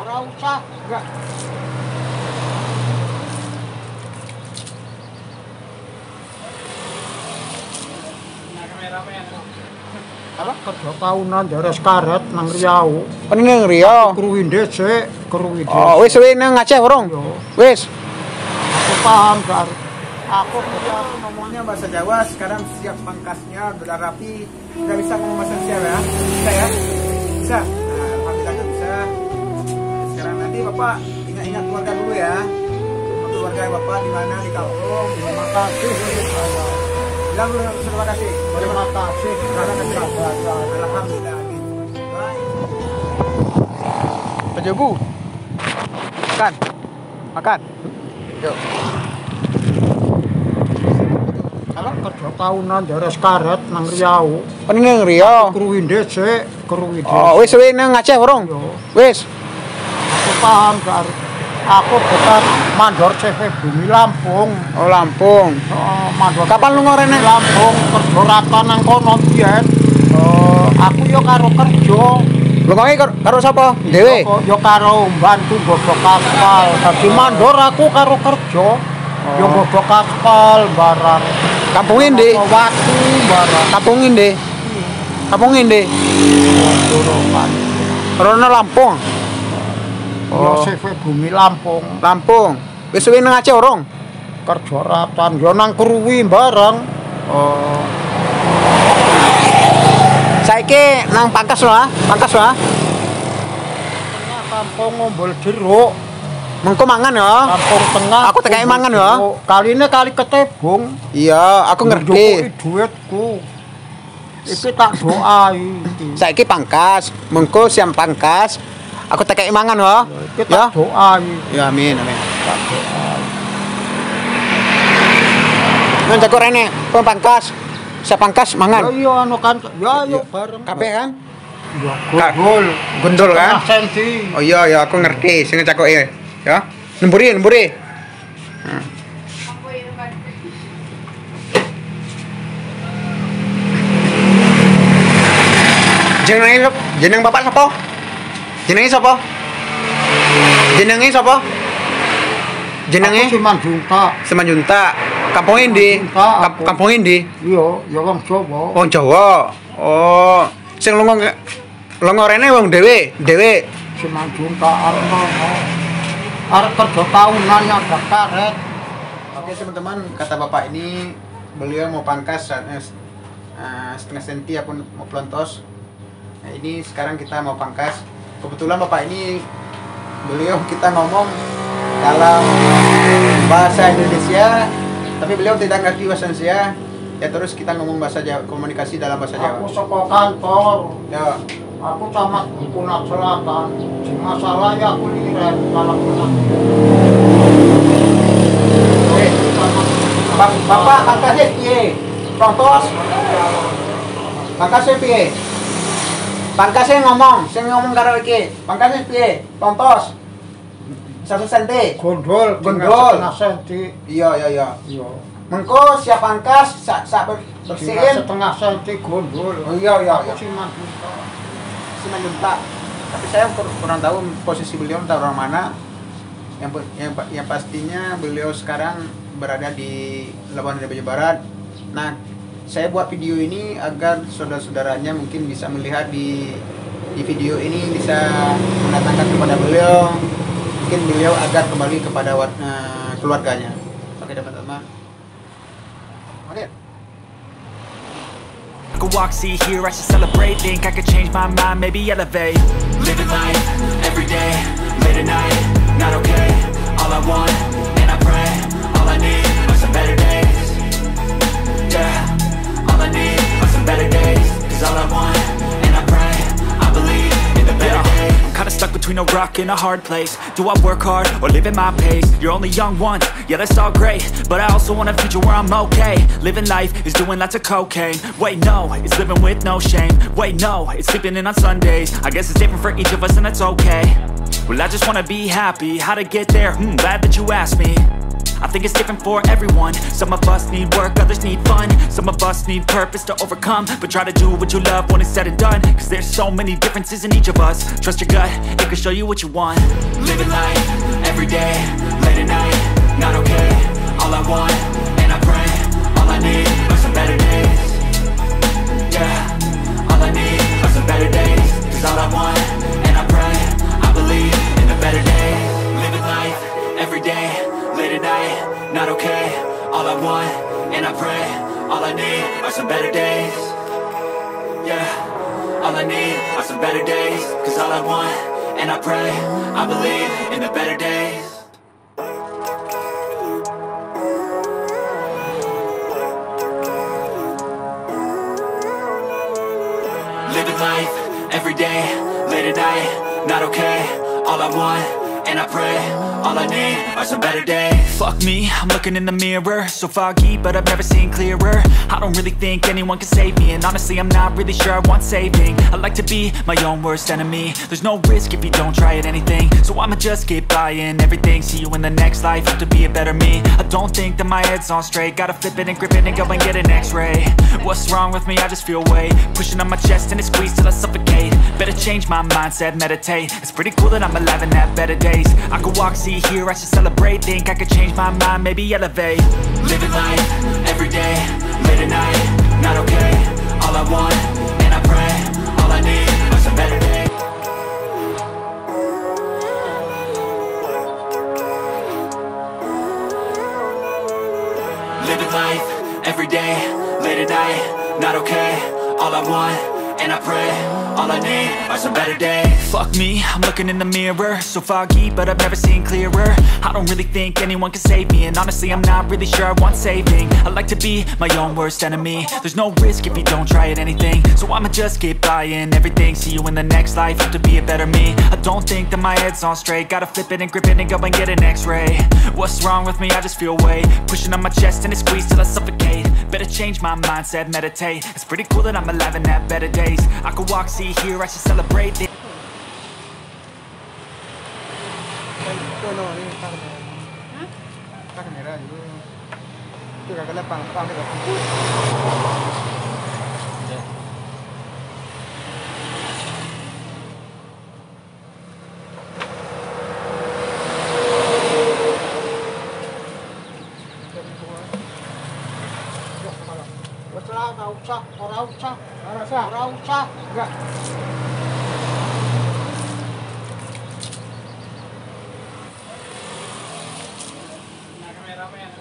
Ora usah. Enggak. Apa? Kerja tahunan deres karet nang Riau. Nang Riau. Kruwi dhisik, kruwi dhisik. Oh, wis suwe nang Aceh urung? Wis. Aku paham, Kak. Aku ngomongnya bahasa Jawa, sekarang siap pangkasnya, udah rapi, udah bisa ngomong bahasa Indonesia ya? Bisa ya? Bisa. Nah, alhamdulillah bisa. Sekarang nanti Bapak ingat-ingat keluarga dulu ya. Keluarga Bapak di mana, di kampung. Terima kasih. Bilang dulu terima kasih. Terima kasih. Alhamdulillah. Pak Jogu, makan, makan. Yuk. Apa? Kerja tahunan deres karet nang Riau. Nang Riau. Kruwi dhisik, kruwi dhisik. Oh, wis suwe nang Aceh urung? Wis. Aku paham, Kak. Aku bekas mandor CV Bumi Lampung. Oh, Lampung. Oh, mandor. Kapan lunga rene? Lampung kerja rata nang kono biyen. Oh, aku yo karo kerja. Lungae karo sapa? Dhewe. Yo karo mbantu godhog aspal. Dadi mandor aku karo kerja. Yo godhog aspal barang. Kampunge ndi? Watu barang. Kampunge ndi? Kampunge ndi? Rono Lampung. Oh, CV Bumi Lampung. Lampung. Wis suwe nang Aceh urung? Kerja ratan yo nang Kruwi bareng. Oh. Saiki nang Pangkas lho, ah. Pangkas lho, ah. Tengah kampung Ngombol Jeruk. Mengko mangan ya. Kampung tengah. Aku tekake mangan ya. Kaline kali Ketebung. Iya, aku ngerti. Njupuki duitku. Iki tak doai iki. Saiki Pangkas, mengko siang Pangkas. Aku tekake mangan ya. Iki tak doai. Ya amin, amin. Tak doai. Nang jago rene, pun Pangkas. Siap Pangkas mangan. Ya iya anu kan. Ya yo bareng. Kabeh kan? Ya gondol. Gondol kan? Senti. Oh iya ya aku ngerti sing cakoke. Ya. Nemburi, nemburi. Jenenge jeneng bapak sapa? Jenenge sapa? Jenenge sapa? Jenenge Simanjunta. Simanjunta. Kampunge ndi? Kampunge ndi? Iya, ya wong Jawa. Wong Jawa. Oh, sing lunga lunga rene wong dhewe, dhewe. Simanjunta arep ngono. Arep kerja tahunan nyadak karet. Oke, teman-teman, kata bapak ini beliau mau pangkas setengah senti apa mau plontos. Nah, ini sekarang kita mau pangkas. Kebetulan bapak ini beliau kita ngomong dalam bahasa Indonesia, tapi beliau tidak ngerti bahasa Indonesia. Ya terus kita ngomong bahasa Jawa, komunikasi dalam bahasa Jawa. Aku saka kantor. Ya. Aku camat Kunat Selatan. Di masalah ya aku liren kalau Kunat. Oke. Bapak pangkasnya piye? Plontos. Pangkasnya piye? Pangkasnya ngomong, sing ngomong karo iki. Pangkasnya piye? Plontos. 1 senti. Gondol, gondol. 1 senti. Iya, iya, iya. Iya. Mengko siap pangkas sak sak bersihin 1/2 senti gondol. Oh iya, iya, iya. Simanjunta. Simanjunta. Tapi saya kurang tahu posisi beliau entah orang mana. Yang pastinya beliau sekarang berada di Labuhan Bajo Barat. Nah, saya buat video ini agar saudara-saudaranya mungkin bisa melihat di video ini, bisa mendatangkan kepada beliau. Mungkin beliau agar kembali kepada keluarganya. Oke teman-teman. Oke. I could walk, see, hear, I should celebrate. Think I could change my mind, maybe elevate. Living life, every day, late at night, not okay. All I want, and I pray, all I need are some better days. Yeah, all I need are some better days. 'Cause all I want, and I pray, I believe in the better days. I'm kinda stuck between a rock and a hard place. Do I work hard or live at my pace? You're only young once, yeah that's all great, but I also want a future where I'm okay. Living life is doing lots of cocaine. Wait no, it's living with no shame. Wait no, it's sleeping in on Sundays. I guess it's different for each of us and that's okay. Well I just wanna be happy, how to get there? Glad that you asked me. I think it's different for everyone. Some of us need work, others need fun. Some of us need purpose to overcome. But try to do what you love when it's said and done, cause there's so many differences in each of us. Trust your gut, it can show you what you want. Living life, every day, late at night, not okay. All I want, and I pray, all I need are some better days. Yeah, all I need are some better days. Cause all I want, and I pray, I believe in the better days. Living life, every day, late at night, not okay. All I want, and I pray, all I need are some better days. Yeah, all I need are some better days. Cause all I want, and I pray, I believe in the better days. Living life, every day, late at night, not okay. All I want, and I pray, all I need are some better days. Fuck me, I'm looking in the mirror, so foggy, but I've never seen clearer. I don't really think anyone can save me, and honestly, I'm not really sure I want saving. I like to be my own worst enemy. There's no risk if you don't try at anything, so I'ma just keep buying everything. See you in the next life, have to be a better me. I don't think that my head's on straight, gotta flip it and grip it and go and get an x-ray. What's wrong with me? I just feel weight pushing on my chest and it squeezed till I suffocate. Better change my mindset, meditate. It's pretty cool that I'm alive and have better days. I could walk, see, hear, I should celebrate. Think I could change my mind, maybe elevate. Living life, every day, late at night, not okay. All I want, and I pray, all I need are some better days. Living life, every day, late at night, not okay. All I want, and I pray, all I need are some better days. Fuck me, I'm looking in the mirror, so foggy, but I've never seen clearer. I don't really think anyone can save me, and honestly, I'm not really sure I want saving. I like to be my own worst enemy. There's no risk if you don't try at anything, so I'ma just keep buying everything. See you in the next life, have to be a better me. I don't think that my head's on straight, gotta flip it and grip it and go and get an x-ray. What's wrong with me? I just feel weight pushing on my chest and it squeezed till I suffocate. Better change my mindset, meditate. It's pretty cool that I'm alive and have better days. I could walk, see, hear, I should celebrate. Ora usah, enggak. Nah, kameramen.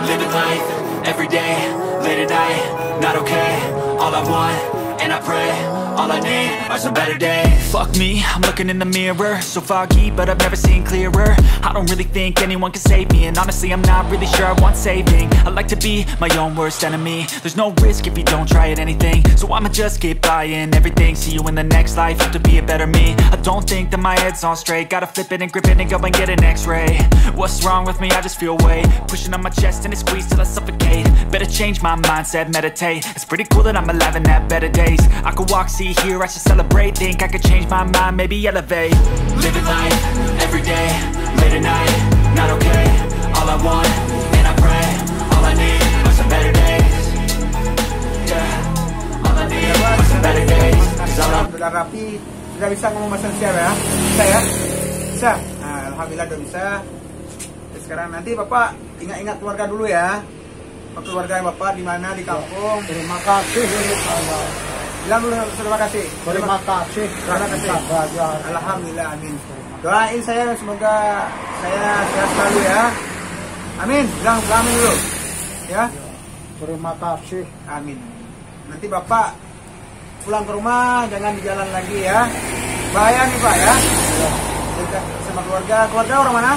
Living life, every day, late at night, not okay. All I want, and I pray, all I need are some better days. Fuck me, I'm looking in the mirror, so foggy, but I've never seen clearer. I don't really think anyone can save me, and honestly, I'm not really sure I want saving. I like to be my own worst enemy. There's no risk if you don't try at anything, so I'ma just keep buying everything. See you in the next life, have to be a better me. I don't think that my head's on straight, gotta flip it and grip it and go and get an x-ray. What's wrong with me? I just feel weight pushing on my chest and it squeezed till I suffocate. Better change my mindset, meditate. It's pretty cool that I'm alive and have better days. I could walk, see, hear, I should celebrate. Think I could change my mind, maybe elevate. Living life, every day, late at night, not okay. All I want, and I pray, all I need are some better days. Yeah, all I need are some better days. Cause all I... Sudah rapi, sudah bisa ngomong bahasa Indonesia ya? Bisa ya? Bisa? Nah, alhamdulillah udah bisa. Terus sekarang nanti Bapak ingat-ingat keluarga dulu ya. Keluarga Bapak di mana, di kampung. Terima kasih ini saya. Bilang dulu terima kasih. Terima kasih. Terima kasih. Alhamdulillah, amin. Doain saya semoga saya sehat selalu ya. Amin. Bilang amin dulu. Ya. Terima kasih. Amin. Nanti Bapak pulang ke rumah jangan di jalan lagi ya. Bahaya nih Pak ya. Dekat sama keluarga. Keluarga orang mana?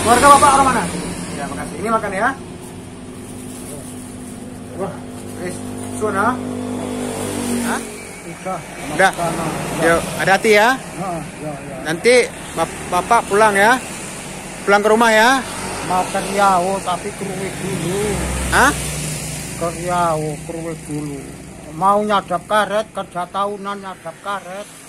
Keluarga Bapak orang mana? Ya, makasih. Ini makan ya. Wah, wis, suwun ha? Hah? Udah. Udah. Yuk, hati-hati ya. Ya, ya, ya. Nanti Bapak pulang ya. Pulang ke rumah ya. Mau ke Riau tapi keruwe dulu. Hah? Ke Riau keruwe dulu. Mau nyadap karet, kerja tahunan nyadap karet.